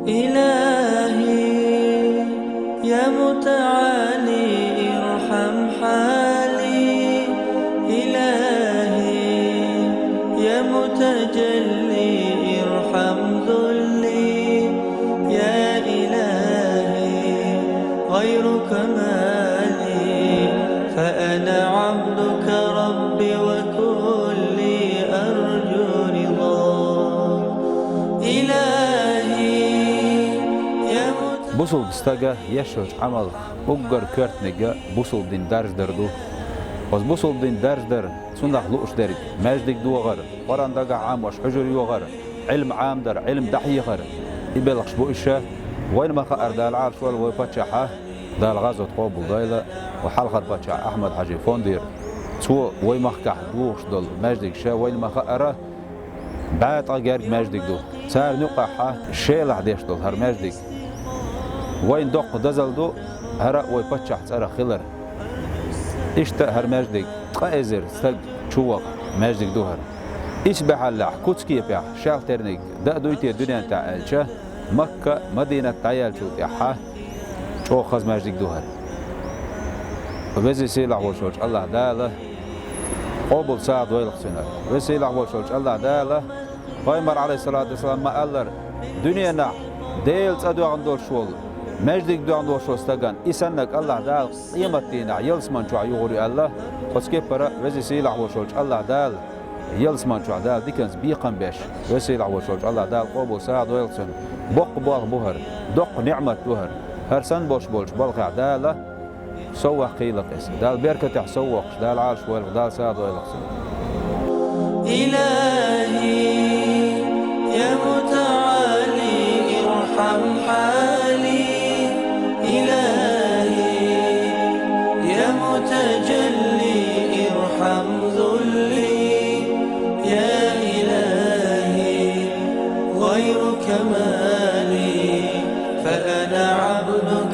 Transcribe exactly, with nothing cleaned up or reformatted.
إلهي يا متعالي ارحم حالي، إلهي يا متجلي ارحم ذلي، يا إلهي غيرك ما لي، فأنا عبدك ربي وكلي أرجو رضاك. إلهي يا مت- Бусулба стага еш йолчу Ӏамал уггар коьртаниг бусулба дин даржадар ду. Оцу бусулба дин даржадар цунах лууш дерг маьждиг дохар, Къуръан дагахь Ӏамош хьуьжар йохар, Ӏилма Ӏамадар, Ӏилма дӀахьехар. И белхаш бу иша. Вайна ма-хаъара, Дала Ӏалашвойла вай паччахьа, Дала гӀазот къобалдойла, вай хьалхара паччахь Ахьмад-Хьаьжин фондера. Цо вай махкахь дохуш долу маьждигаш вайна ма-хаъара, бӀе ткъа герга маьждиг ду. Царна юкъахь Шелахь деш долу хӀара маьждиг. Вайна доккха дозалла ду хӀара а вай паччахьан цӀарах хилар. Иштта а хӀара маьждиг ткъа эзар стаг чу ваха маьждиг ду хӀара. Исбаьхьаллехь, куц-кепехь, шаьлтарниг дан а дуй те дуьнен тӀехь аьлча, Макка, Мадинат дӀаяьллачул тӀаьхьа чӀогӀа хаза маьждиг ду хӀара. Веза-Сийлахь волуш волчу АллахӀ Дала къобал сагӀа дойла-кх цуьнан. Веза-Сийлахь волуш волчу АллахӀ Дала, Пайхамар, Ӏалайхиссалату вассалам, ма-аллара, дуьненахь Делан цӀа доьгӀна долуш волу, маьждиг доьгӀна волуш волу стагана и саннарг АллахӀ Дала къематдийнахь ялсамани чохь юхур ю аьлла, оцу кепара Веза-Сийлахь волуш волчу АллахӀ Дала ялсамани чохь Дала диканца бекхам беш, Веза-Сийлахь волуш волчу АллахӀ Дала къобал сагӀа дойла-кх цуьнан. Боккха болх бу хӀара, доккха ниӀмат ду хӀара. ХӀара санна болуш болчу балхехь Дала сов ваккхийла-кх иза. Дала беркатехь сов воккхуш, Дала Ӏалашвойла-кх, Дала сагӀа дойла-кх цуьнан. إلهي يا متعالي ارحم حالي، إلهي يا متجلي ارحم ذلي، يا إلهي غيرك ما لي، فأنا عبدك